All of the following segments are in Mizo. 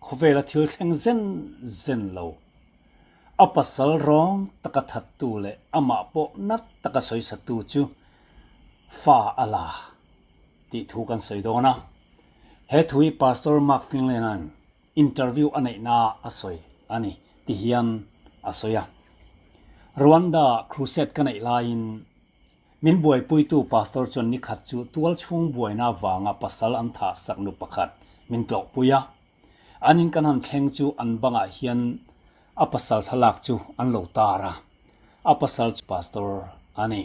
Khawvela thil thleng zen zen lo. A pasal rawng taka thattu leh amah pawh nat taka sawisatu chu fa a la tih thu kan sawi dawn a. He thu hi Pastor Mark Finlay-a'n interview a neihna a sawi a ni ti hian a sawi a. Rwanda crusade ka neih laiin Min buaipuitu pastor chuan nikhat chu tual chhung buaina avanga pasal an thah sak nu pakhat min tlawhpui a. An in kan han thleng chu an bangah hian a pasal thlalak chu an lo tar a. A pasal chu pastor a ni.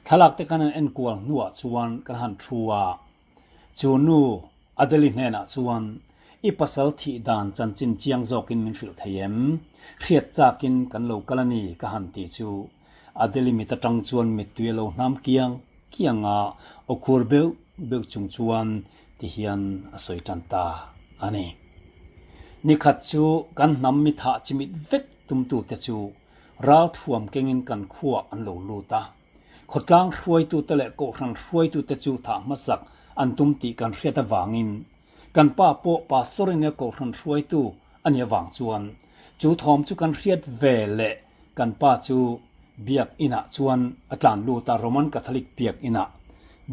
Thlalak te kan han enkual hnuah chuan kan han thu a. Chu nu Adeli hnenah chuan, I pasal thih dan chanchin chiang zawkin min hrilh thei em? Hriat chakin kan lo kal a ni ka han ti chu Adeli mit atang chuan mittui a lo hnam kiang kiang a, aw khur beuh beuh chung chuan ti hian a sawi tan ta a ni. Nikhat chu kan hnam mi thah chimit vek tumtute chu ralthuam kengin kan khuah an lo lut a. Khawtlang hruaitute leh kohhran hruaitute chu thah hmasak an tum tih kan hriat avangin kan pa pawh pastor ina kohhran hruaitu a nih avang chuan chu thawm chu kan hriat ve leh kan pa chu biak inah chuan a tlan lut a, Roman Catholic biak inah.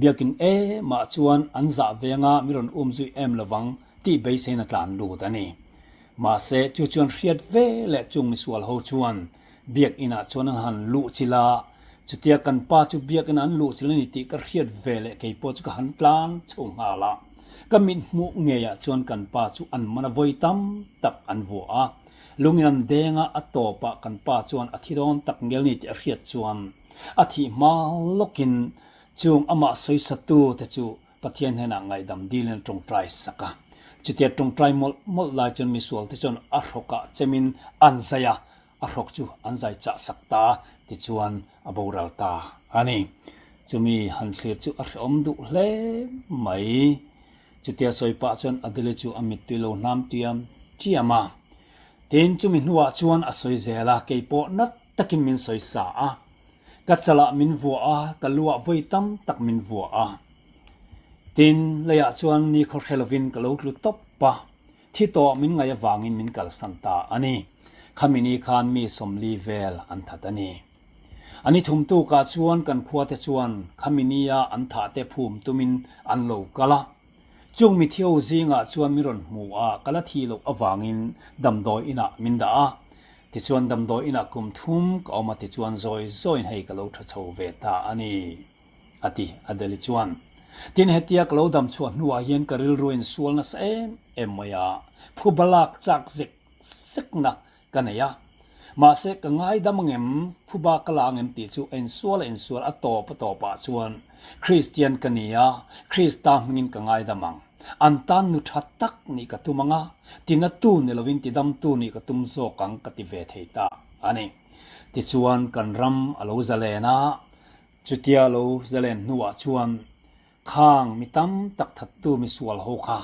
Biakin emah chuan an zah venga mi rawn um zui em lovang tih beisein a tlan lut a ni. Mahse chu chuan hriat ve leh chung misual ho chuan Biak inah chuan an han luh chilh a, chutia kan pa chu biak inah an luh chilh a ni tih ka hriat ve leh kei pawh chu ka han tlan chho nghal a. Ka mit hmuh ngeiah chuan kan pa chu an man a vawi tam tak an vuah a. Lungin an deng a, a tawpah kan pa chuan a thi dawn tak ngel ni tih a hriat chuan a thih hma lawkin chung amah sawisatu te chu Pathian hnenah ngaihdam dilin a tawngtai sak a. Chutia tawngtai mawlh mawlh lai chuan misualte chuan a hrawkah chemin an zai a, a hrawk chu an zai chah sak ta a, tichuan a boral ta a ni. Chumi han thlir chu a hrehawm duh hle mai. Chutia sawi pah chuan Adele chu a mittui lo hnam tiam tiam a. Tin, chumi hnuah chuan a sawi zel a, kei pawh nat takin min sawi sa a. Ka chalah min vuah a, ka luah vawi tam tak min vuah a. Tin, leiah chuan ni khaw hre lovin ka lo tlu tawp a, thi tawh min ngaih avangin min kalsan ta a ni. Khami ni khan mi 40 vel an that a ni. A ni thum tukah chuan kan khuate chuan khami nia an thahte phum tumin an lo kal a. Chung mithiau zingah chuan min rawn hmu a, ka la thi loh avangin damdawi inah min dah a. Tichuan damdawi inah kum thum ka awm a tichuan zawi zawiin hei ka lo tha chho ve ta a ni, a ti Adeli chuan. Tin hetia ka lo dam chhuah hnuah hian ka rilru in sual nasa em em mai a, phuba lak chak zek zekna ka nei a. Mahse ka ngaidam angem, phuba ka la angem tih chu a insual a insual a tawp a tawpah chuan Kristian ka ni a, Krista hmingin ka ngaidam ang. An tan nu tha tak nih ka tum ang a, tinatu ni lovin tidamtu nih ka tum zawk ang ka ti ve thei ta a ni. Tichuan kan ram a lo zalen a, chutia lo zalen hnuah chuan khang mi tam tak thattu misual ho kha,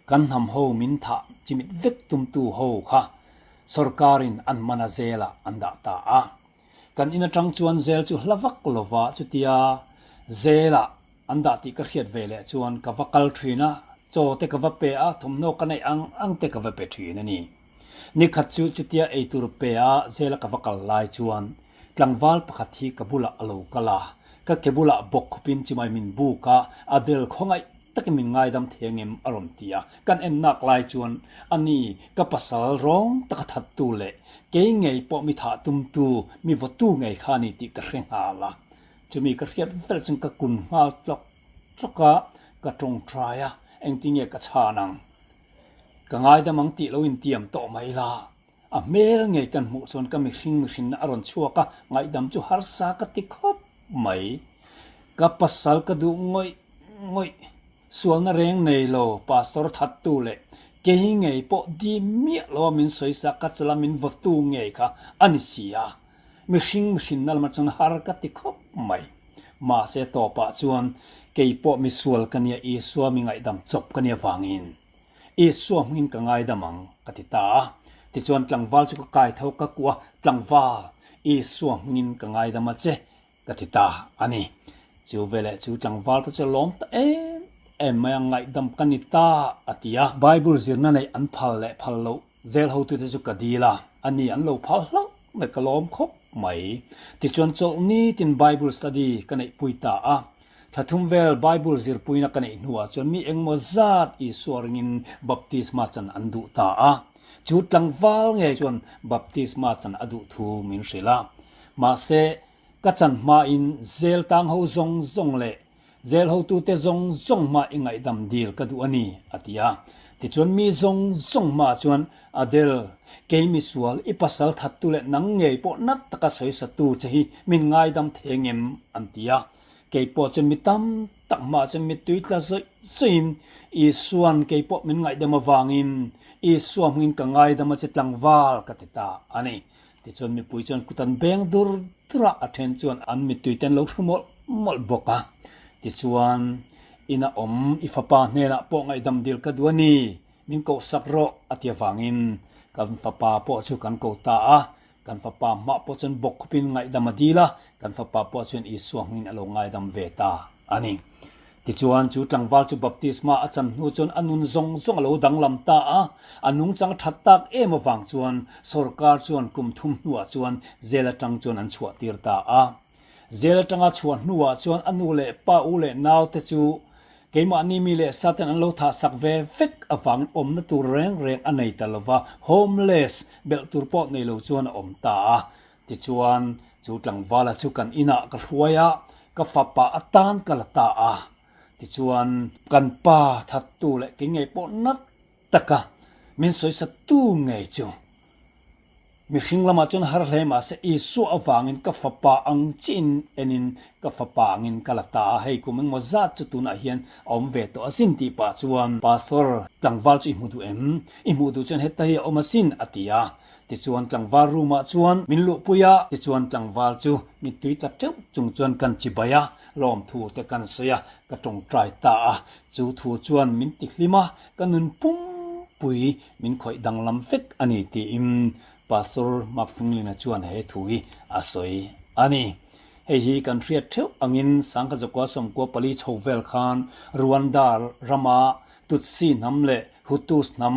kan hnam ho min thah chimit vek tumtu ho kha sorkarin an man a zelah an dah ta a. Kan in atang chuan zel chu hla vak lova chutia zelah An dah tih ka hriat ve leh chuan ka va kal thin a, chaw te ka va pe a, thawmhnaw ka neih ang ang te ka va pe thin a ni. Nikhat chu chutia eitur pe a zela ka va kal lai chuan tlangval pakhat hi ka bulah a lo kal a, ka ke bulah bawk khawpin chimai min buk a, a bel khawngaih takin min ngaidam thei angem a rawn ti a, kan en nak lai chuan a ni ka pasal rawng taka thattu leh kei ngei pawh mi thah tumtu mi vawtu ngei kha a ni tih ka hre nghal a. Chumi ka hriat vel chuan ka kun nghal tlawk tlawk a, ka tawngtai a, engtinge ka chhan ang? Ka ngaidam ang tih lo intiam tawh mai la, a hmel ngei kan hmuh chuan ka mihring mihrinna a rawn chhuak a, ngaihdam chu harsa ka ti khawp mai. Ka pasal ka duh ngawih ngawih, sualna reng nei lo pastor thattu leh kei ngei pawh dim miah lo a min sawisa ka chala min vawtu ngei kha a ni si a. Mihring mihrinna lama chuan har ka ti khawp mai. Mahse tawpah chuan kei pawh misual ka nia Isua mi ngaihdam chawp ka nia vangin Isua hmingin ka ngaidam ang ka ti ta a. Tichuan tlangval chu ka kai tho ka kuah a, Tlangval, Isua hmingin ka ngaidam a che ka ti ta a ni. Chu veleh chu tlangval pawh chu a lawm ta em em mai a, ngaihdam ka ni ta, a ti a. Bible zirna neih an phal leh phal loh zel hotute chu ka dil a, a ni an lo phal hlauh mai ka lawm khawp mai. Tichuan chawlh nitin Bible study ka neihpui ta a, thla thum vel Bible zirpuina ka neih hnuah chuan mi engmaw zat Isua ringin baptisma chan an duh ta a. Chu tlangval ngei chuan baptisma chan a duh thu min hrilh a. Mahse, ka chan hmain zel tang ho zawng zawng leh zel hotute zawng zawng hma i ngaihdam dil ka duh a ni, a ti a. Tichuan mi zawng zawng hmaah chuan, Adel, kei misual, i pasal thattu leh nang ngei pawh nat taka sawisatu che hi min ngaidam thei ngem? an ti a. Kei pawh chuan mi tam tak hmaah chuan mittui tla zawih zawih in, Isua'n kei pawh min ngaihdam avangin Isua hmingin ka ngaidam a che tlangval ka ti ta a ni. Tichuan mipui chuan kut an beng dur dur a, a then chuan an mittui te an lo hru mawlh mawlh bawk a. Tichuan, ina awm i fapa hnenah pawh ngaihdam dil ka duh a ni, min kohsak rawh a ti avangin kan fapa pawh chu kan ko ta a. Kan fapa hmah pawh chuan bawk khawpin ngaihdam a dil a, kan fapa pawh chuan Isua hmingin a lo ngaidam ve ta a ni. Tichuan, chu tlangval chu baptisma a chan hnu chuan a nun zawng zawng a lo danglam ta a, a nungchang that tak em avang chuan sorkar chuan kum thum hnuah chuan jail atang chuan an chhuah tir ta a. Jail atanga chhuah hnuah chuan a nu leh pa u leh naute chu Keimahni mi leh sa ten an lo thahsak ve vek avangin awmna tur reng reng a nei ta lova, homeless, belh tur pawh nei lo chuan a awm ta a. Tichuan, chu tlangvala chu kan inah ka hruai a, ka fapa atan ka la ta a. Tichuan, kan pa thattu leh kei ngei pawh nat taka min sawisatu ngei chu Mihring lamah chuan har hle mahse Isua avangin ka fapa ang chiin enin ka fapa angin ka la ta a, hei kum engmaw zat chu tunah hian a awm ve tawh asin tih pah chuan Pastor, tlangval chu i hmu duh em? I hmuh duh chuan heta hi a awm asin a ti a. Tichuan tlangval room ah chuan min luhpui a, tichuan tlangval chu mittui tla teuh chung chuan kan chibai a, lawmthu te kan sawi a, ka tawngtai ta a, chu thu chuan min ti hlim a, ka nun pumpui Min khawih danglam vek a ni tiin Pastor Mark Finglin-a chuan he thu hi a sawi a ni. Hei hi kan hriat theuh angin Sangha Zakua Sawmkua pali chho vel khan Rwanda rama Tutsi hnam leh Hutus hnam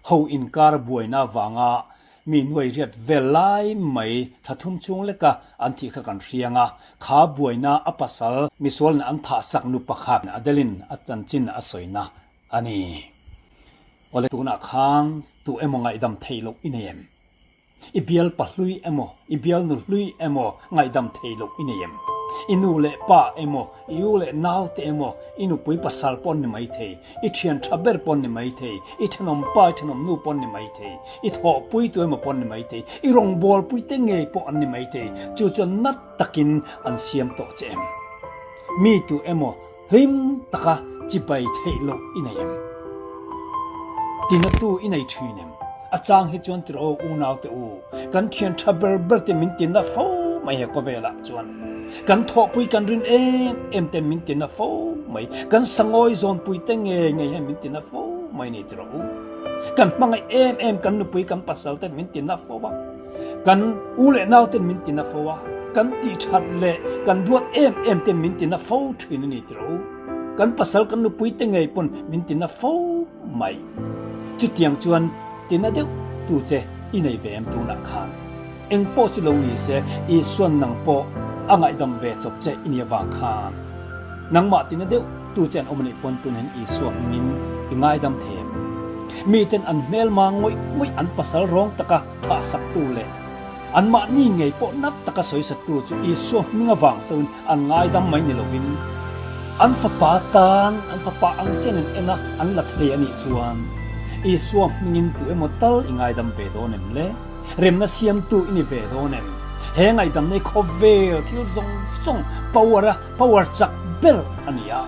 ho inkar buaina avanga mi nuai riat vel lai mai thla thum chhung leka an thih kha kan hriang a, kha buaina a pasal misualin an thahsak nu pakhat Adeline a chanchin a sawina A ni. Awle tunah khan tu emaw ngaihdam theih loh i nei em? I bial pa hlui emaw, i bial nu hlui emaw ngaihdam theih loh i nei em? I nu leh pa emaw, i u leh nau te emaw, i nupui pasal pawh an ni mai thei, i thian tha ber pawh an ni mai thei, i thenawm pa, i thenawm nu pawh an ni mai thei, i thawhpui tu emaw pawh an ni mai thei, i rawngbawlpui te ngei pawh an ni mai thei, chu chuan nat takin an siam tawh che em? Mi tu emaw Hlim taka chibai theih loh i nei em? Tinatu i nei thin em? A chang hi chuan tir aw unau te u, kan thian tha ber ber te min tinna fo mai he khawvelah chuan. Kan thawhpui kan rin em em ten min tinna fo mai, kan sangawi zawnpui te ngei ngei hian min tinna fo mai ni tir aw u. Kan hmangaih em em kan nupui kan pasal ten min tinna fo a. Kan u leh nau ten min tina fo a, kan tih that leh kan duat em em ten min tina fo thin a ni tiro. Kan pasal kan nupui te ngei pawn min tina fo mai. Chutiang chuan tina deuh tu che i nei ve em tunah khan. Eng pawh chu lo ni se Isuan nang pawh a ngaihdam ve chawp che i ni avang khan. Nangmah tina deuh tu che an awm a nih pawn tun hian Isua hmingin i ngaidam thei em? Miten an hmelma ngawih ngawih an pasal rawng taka thah saktu leh anmahni ngei pawh nat taka sawisattu chu Isua hming avang chauhin an ngaidam mai ni lovin an fapa tan an fapa ang chen an en a an la thei a nih chuan Isua hmingin tu emaw tal i ngaidam ve dawn em le? Remna siamtu i ni ve dawn em? He ngaihdamna hi khawvel thil zawng zawng power a power chak ber a ni a.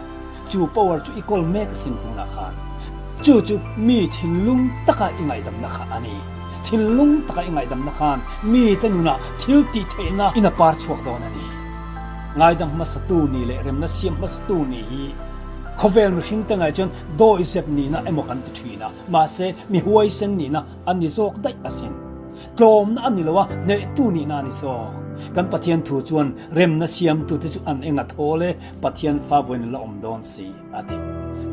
Chu power chu i kawl mek asin tunah khan. Chu chu mi thinlung taka i ngaihdamna kha a ni. Thinlung taka i ngaihdamna khan mite nunah thil tih theihna in a par chhuak dawn a ni. Ngaidam hmasatu ni leh remna siam hmasatu ni hi khawvel mihringte ngaih chuan dawihzep nihna emaw kan ti thin a, mahse mi huaisen nihna a ni zawk daih asin. Tlawmna a ni lo a, hnehtu nihna a ni zawk. Kan Pathian thu chuan remna siamtute chu an eng a thawl e, Pathian fa vawiin la awm dawn si, a ti.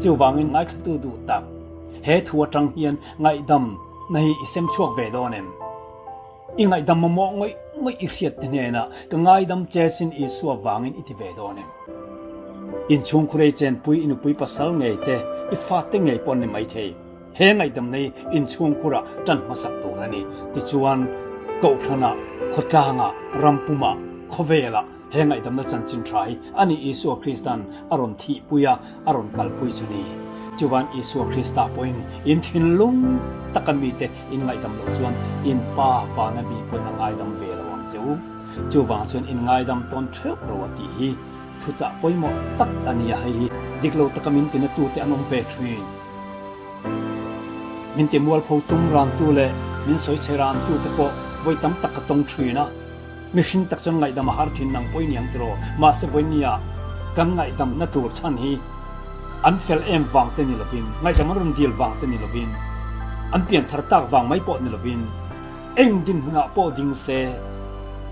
Chuvangin ngaithlatu duh tak, he thu atang hian ngaihdam na hi i sem chhuak ve dawn em? I ngaihdam mamawh ngawih ngawih i hriat te hnenah ka ngaidam che sin Isua vangin i ti ve dawn em? Inchhungkhurei chenpui i nupui pasal ngei te, i fate ngei pawh an ni maithei. He ngaihdamna hi inchhungkhurah tan hmasak tur a ni. Tichuan, Kohhranah, khawtlangah, rampumah, khawvelah he ngaihdamna chanchin tha hi a ni Isua Krista'n a rawn thihpui a, a rawn kalpui chu ni. Chuvan Isua Krista pawhin in thinlung taka mite in ngaihdam loh chuan in Pa vana mi pawhin a ngaidam ve lo ang che u. Chuvang chuan in ngaidam tawn theuh ro a tih hi thuchah pawimawh tak a ni a, hei hi dik lo taka min tinatute an awm ve thin. Min ti mualpho tum rantu leh min sawi chhe rantu te pawh vawi tam tak ka tawng thin a. Mihring tak chuan ngaihdam a har thin nang pawh i ni ang tiraw? Mahse vawinia kan ngaihdamna tur chhan hi an fel em vang te ni lovin, ngaihdam an rawn dil vang te ni lovin, an pian thar tak vang mai pawh ni lovin, eng dinhmunah pawh ding se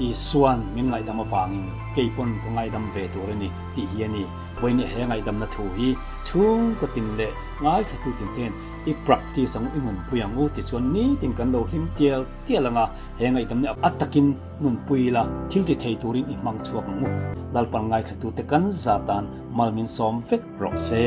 Isua'n min ngaihdam avangin kei pawn ka ngaidam ve tur a ni tih hi a ni. Vawinia he ngaihdamna thu hi chhungkaw tin leh ngaithlatu tin ten i practice ang u, i nunpui ang u tichuan nitin kan lo hlim tial tial ang a, he ngaihdamna a takin nunpui ila thil ti thei turin i hmang chhuak ang u. Lalpan ngaithlatute kan zatan mal min sawm vek rawh se.